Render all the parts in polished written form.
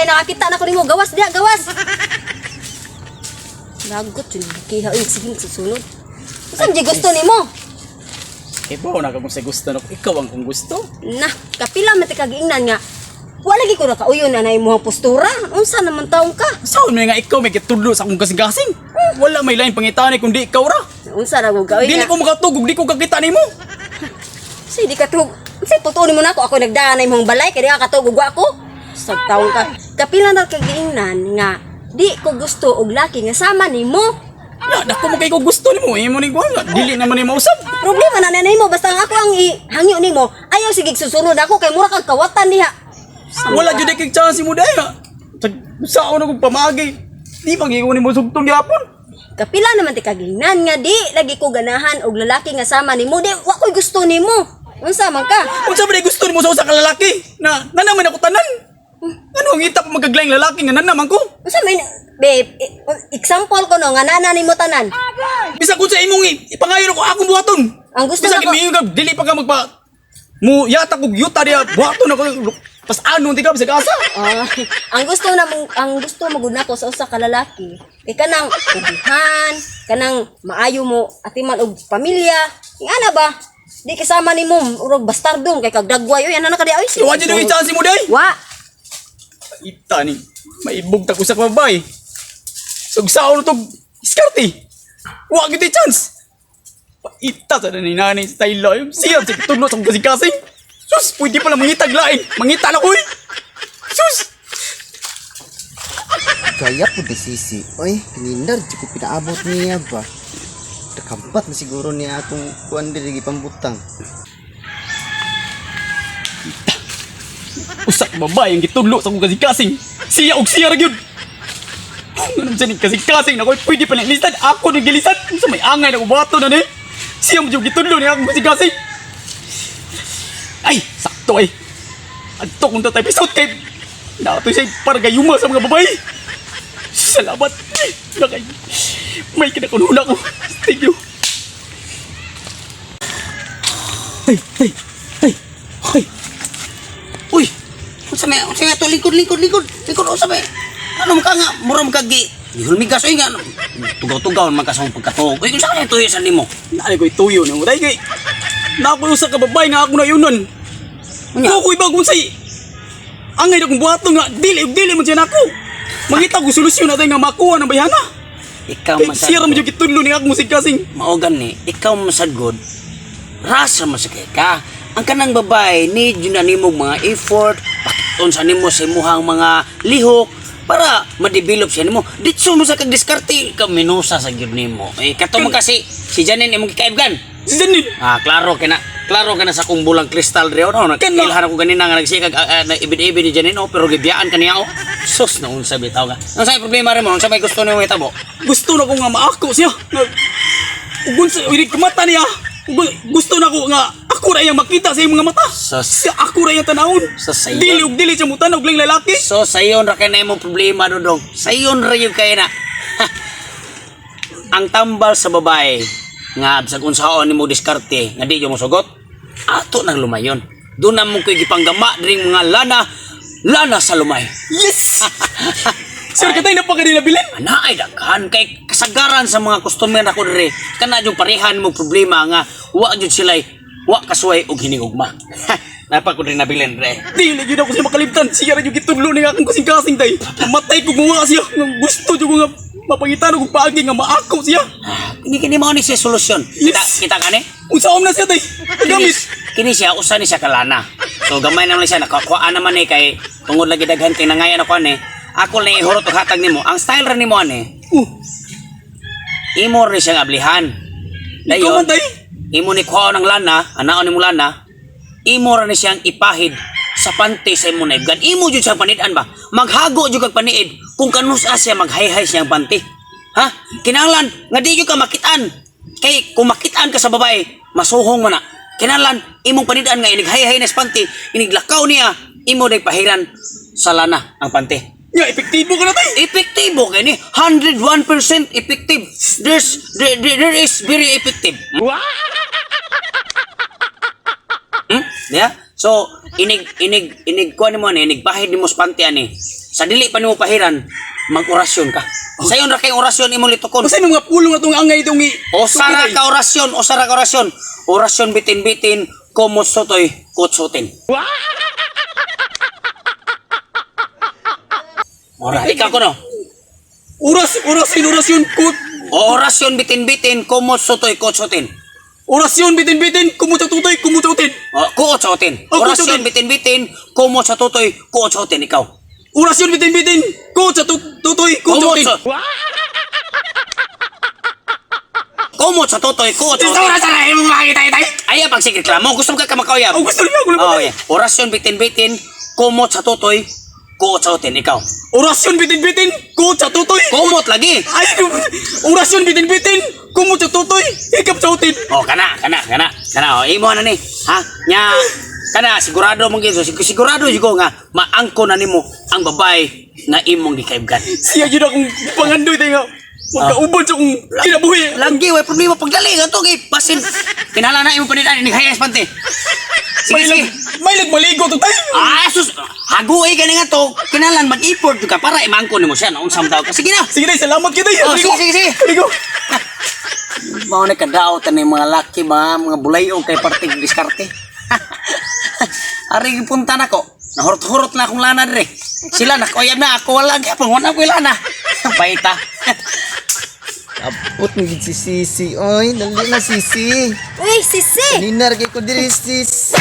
kay nakakita na ko nimo. Gawas diha, gawas. Lagot yun, kiha uy, sige susunod. Unsa di gusto nimo? Ibaw na ka kung sa gusto na ko. Ikaw ang kung gusto. Na, kapila man ti kag giingnan nga. Wala lagi ko nakauyon na na imong postura. Unsa naman taong ka? Saan may nga ikaw may gitudlo sa akong kasing-kasing? Wala may lain pangitani kundi ikaw ra. Unsa ra gud ka oy Dili nga. ko makatugog, di ko kakita nimo. Say di ka tug. Say totoo nimo nako ako nagdaan na imong balay kay di ka katugog ako. Sa taong ka. Kapila na kag giingnan nga di ko gusto og laki nga sama nimo. Na, dako mo kay ko gusto nimo, imo ning kuwan. Dili naman nimo usab. Problema na na nimo basta ang ako ang ihangyo nimo. Ayaw sige susunod ako kay mura kag kawatan diha. Wala jud kay chance mo dai. Sa na kong pamagi. Di pa gyud nimo sugtong gyapon. Kapila naman ti kagingnan nga di lagi ko ganahan og lalaki nga sama nimo di wa koy gusto nimo. Unsa man ka? Unsa ba day gusto nimo sa usa ka lalaki? Na nanaman ako tanan. Ano ang ita pa magkaglaing lalaki nga nanaman ko? Unsa man babe, example ko no nga nana nimo tanan. Bisag unsa imong ipangayon ako akong buhaton. Ang gusto Bisag nako- miingon ka dili pa ka magpa mo yata kog yuta diya buhaton ako pas ano ti ka bisag asa. Ah, ang gusto mo gud nako sa usa ka lalaki kay kanang kubihan, kanang maayo mo atiman og pamilya. Ingana ba? Di kasama nimo urog bastardong kay kag dagway oy ana na ka di oy. Wa jud ang chance mo day. Wa. Ita ni maibog ta ko sa babae. Sugsaon to diskarte. Wa gyud chance. Paita sa ni nanay sa Tyla. Siya sa tudlo sa kasing-kasing. Sus, pwede pala mangitag lain. Mangita na ko eh. Sus! Gaya po di sisi. Oy, pinindar, di ko pinaabot niya ba? Nakampat na siguro niya atong kuan diri gipambutang. Usa ka babae ang gitudlo sa akong kasing-kasing. Siya og siya ra gyud. Ano siya ni kasing-kasing na ko pwede pala ilisan. Ako ni gilisan. Sa may angay na kubato na ni. Siya mo jud gitudlo ni akong kasing-kasing. Ay, sakto ay. Adto kung tatay pisot kay nato siya paragayuma sa mga babae. Salamat. Nakay may kinakununa ko. Thank you. Ay, ay, ay, ay. Uy, unsa may ato lingkod lingkod lingkod lingkod unsa may ano man ka nga mura man ka gi gihulmigas oy nga tugaw-tugaw man ka sa akong pagkatuog. Uy, unsa kay tuyo sa nimo? Naay ko'y tuyo na mo. Dahil kay, naku sa kababay nga ako na yunon. Unya? Ko ko'y bagong say. Angay na kong buhaton nga, dili, dili man siya nako. Mangita ko solusyon na tayo nga makuha ng bayana. Ikaw Kay man siya sad ra man yung gitudlo ni akong kasing. mao gani, ikaw man sad god. Rasa man sa kay ka. Ang kanang babae ni jud na nimo mga effort, pakiton sa nimo sa imuhang mga lihok para ma-develop siya nimo. Ditso mo sa kag diskarte ka minusa sa gyud nimo. Eh kato man kasi si Janine imong gikaibgan. Si Janine, Ah, klaro kina sa akong bulang kristal re no. Kana. Nagilhan ako ganina nga nagsikag na ibid-ibid ni Janine oh, pero gibiyaan kaniya oh. Sus na unsa bitaw ka. Unsa may problema re mo? Unsa may gusto nimo hitabo? Gusto na ko nga maako siya. Nga, ugun sa, ulit mata niya. Gusto na ko nga ako ra iyang makita sa iyang mga mata. Sus. Siya ako ra iyang tanawon. Sus, sayon. Dili ug dili siya mo tanaw og laing lalaki. So sayon ra kay na imong problema dodong. Sayon ra gyud kay na. Ang tambal sa babae nga bisag unsaon nimo diskarte nga di gyud mo sugot, ato nang lumayon. Doon na mo ko'y gipanggama diring mga lana, lana sa lumay. Yes! Sir, katay na pa kanila bilin. Ana ay daghan kay kasagaran sa mga customer nako dire kana yung parehan mo problema nga wa jud sila wa kasuway og hinigugma. Napa ko diri nabilin re. Dili gyud ako siya makaliptan. Siya ra yung gitudlo ni akong kasing-kasing tay. Mamatay ko gumawa siya. Nga gusto jud ko nga mapangitan og paagi nga maako siya. Ah, Kini kini mao ni siya solusyon. Kita Yes. kita kani? Unsaon na siya tay? Kini, Gamit. kini siya usa ni siya kalana. So gamay naman siya nakakuhaan naman ni kay tungod lagi daghan kay nangayan ako ani. Ako lang ihurot og hatag nimo. Ang style ra nimo ani, Oh, imo ra ni siyang ablihan. ikaw man tay. Imo ni kuhaon ang lana, anaon nimo lana, imo ra ni siyang ipahid sa pante sa imong naibgan. Imo jud siyang panid-an ba? Maghago jud kag paniid kung kanus-a siya maghayhay siyang pante. Ha? Kinahanglan nga di jud ka makit-an. Kay kung makit-an ka sa babae, masuhong man na. Kinahanglan imong panid-an nga inighayhay na sa pante, iniglakaw niya, imo day pahiran sa lana ang pante. Nga epektibo ka na tay. Epektibo kay ni 101% effective. There is very effective. Yeah? So, inig inig inig kuan nimo ani, inig bahid nimo sa panty ani. Sa dili pa nimo pahiran, mag-orasyon ka. Sayon ra kay orasyon imong litukon. Basta may mga pulong na itong angay itong i... Osara ka orasyon, osara ka orasyon. Orasyon bitin-bitin, kumot sotoy, kutsutin. Ora, ikaw ko no. Oras, orasyon, orasyon, kut... Orasyon bitin-bitin, kumot sotoy, kutsutin. Orasyon, bitin-bitin, kumot sa tutoy, kumot sa utin. O, kuutsutin. Oh, Orasyon kutsutin. bitin-bitin, kumot sa tutoy, kutsutin ikaw. Orasyon, bitin-bitin, kumot sa tutoy, kumot sa Kumot utin. sa... Kumot sa tutoy, kutsutin. Ito na sa mo makita itay. Ayaw pag reklamo, gusto mo ka kamakauyab. Oh, gusto niya ako Oh, yeah. Orasyon bitin-bitin, kumot sa tutoy, kutsutin ikaw. Orasyon, bitin-bitin, kumot sa tutoy. Kumot lagi. Ay, orasyon, bitin-bitin, kumot sa tutoy, hikap sa utin. Oh, kana, kana, kana. Kana, oh, imo na ni. Ha? Nya, kana sigurado mong giso, sigurado jud ko nga maangko na nimo ang babae nga imong gikaibgan. Siya yun akong pangandoy tayo nga. Magkauban sa akong kinabuhi. Lagi way problema pagdali nga to kay basin. Kinahanglan na imong panidan ni hayas pante. Sige, May sige. lag, may lag maligo to tayo. Ah, sus, haguoy ka nga to. Kinahanglan mag-effort jud ka para imangko nimo siya naunsam daw ka. Sige na. Sige tayo, salamat kita. Oh, sige, sige, sige. Ligo. Mao na kadaot ni mga laki mga bulayong kay partig diskarte. Ari gipunta nako. Nahurot-hurot na akong lana dire. Sila nakoyab na ako wala gyapon wala koy lana. Paita. Abot ni gid si Sisi oy, dali na Sisi. Uy, sisi! Ninar kay ko diri Sisi.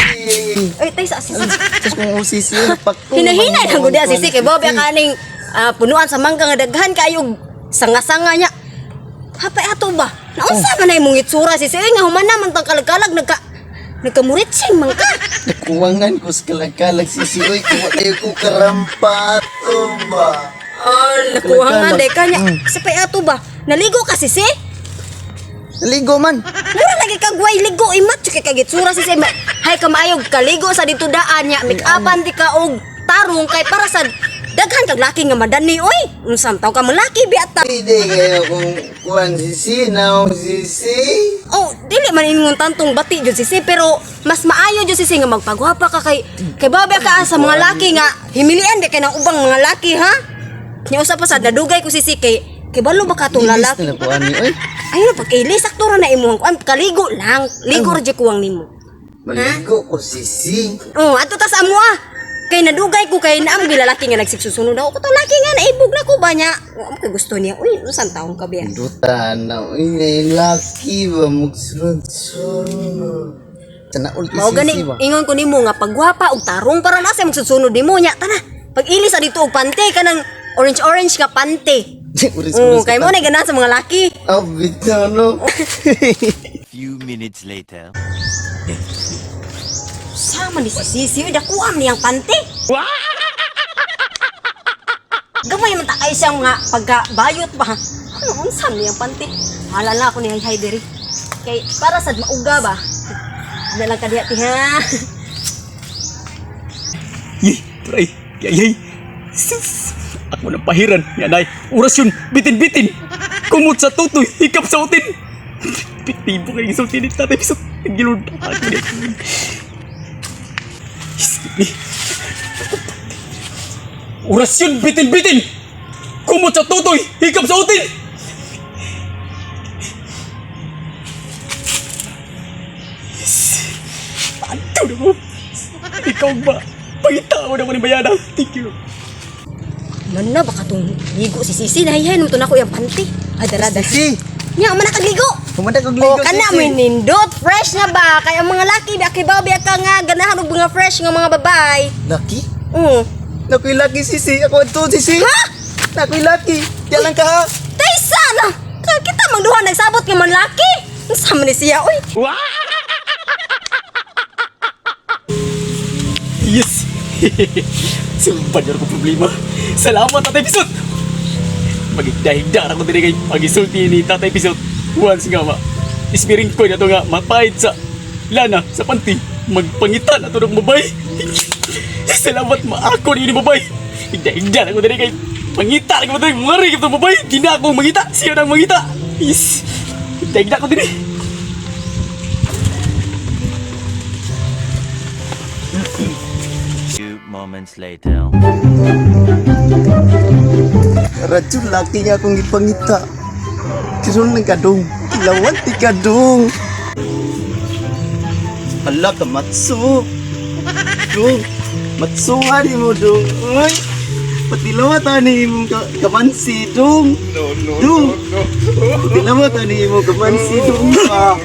Uy, tay sa sisi. Tapos kung oh, Sisi napakto. Hinahinay lang gud sisi kay Bobby ang kaning punuan sa mangga nga daghan kayo sanga-sanga niya. Hapay ato ba? Naunsa man na imong itsura sisi? Uy, nga human naman tang kalag-kalag nagkamuritsing man ka. Nakuwangan ko sa kalagkalag Sisi oy, kuha kayo ko karampato ba. Oh, nakuha nga day kanya. Sa pay ato ba? Naligo ka sisi? Ligo man. Mura lagi kag way ligo imat kay kag itsura sisi. Hay ka maayog kaligo sa dito daan niya. Make-upan di ka og tarong kay para sa daghan kag laki nga madani oy. Unsam taw ka malaki biata. Hindi kayo kung kuwan Sisi, naong Sisi. Oh, dili man ingon tantong bati jud sisi pero mas maayo jud sisi nga magpagwapa ka kay kay babe ka sa mga laki nga himilian di kay ng ubang mga laki ha. Nya usa pa sa nadugay ko sisi kay kay balo ba ka tong Ilis lalaki. na kuan ni oy. Ayun na pagkaili sakto ra na imong kuan kaligo lang. Ligo ra jud kuwang nimo. Maligo ko Sisi. Oh, ato ta sa amo ah. Kay nadugay ko kay naam gilalaki nga nagsigsusunod ako. Katong laki nga naibog na ko ba niya. Wa mo kay gusto niya. Uy, unsan taong ka biya? Duta na oy, laki ba magsunod-sunod. Sana all Mao gani Sisi ba? ingon ko nimo nga pagwapa og tarong para na sa magsusunod nimo nya tana. Pag ili sa dito og pante kanang orange orange nga pante. Uris, Oh, uris kay mo na ganahan sa mga laki. Oh, bitaw no. Few minutes later. Sama ni si Sisi, uy, dakuam niyang pante. Gamay man ta kay siyang mga pagkabayot ba. Ano unsam niyang pante? Hala na ako ni Hay diri. Kay para sad mauga ba. Na lang ka diha ti ha. Yay, try. Yay, yay. Sus. Ako ng pahiran. Yan ay, orasyon, bitin-bitin. Kumot sa tutoy, hikap sa utin. Pitibo kayo sa utin. Tatay, pisot. Gilod. Ako ni. Orasyon, bitin-bitin. Kumot sa tutoy, hikap sa utin. Anto na mo. Ikaw ba? Pangitao na ko ni Bayana. Thank you. Man na baka tong ligo si Sisi nahihay naman to nako yang pante. Ay dara dara. Sisi, Nya man nakagligo. kumanda kog O ligo kana Sisi. mo nindot fresh na ba kay ang mga laki ba kay babi ka nga ganahan og mga fresh nga mga babae. Laki? Oo. Nakoy laki Sisi, ako adto Sisi. Ha? Nakoy laki. Diyan lang ka ha. Taysa na. Ka kita mang duha nagsabot nga man laki. Unsa man ni siya oy? Yes! Sulpan yun ko problema. Salamat, Tatay Pisot! Magigdahigda ako din kay pagisulti ni Tatay Pisot. Once nga ma, ispiring ko na to nga mapahid sa lana, sa panty. Magpangitan na to ng babay. Salamat maako ni babay. Higda-higda na ko din kay pangita na ko din. Mari ko babay. Di na ako mangita. Siya nang mangita. Yes! Higda-higda ko din eh. Moments later. Radyo laki nga akong gipangita. Karon lang kadong. Kilawan ti kadong. Hala ka matso. Dong. Matso ani mo dong. Uy. Patilawa ta ni imong kamansi dong. No, no, dong. No, no. Patilawa ta ni imong kamansi dong. Ah.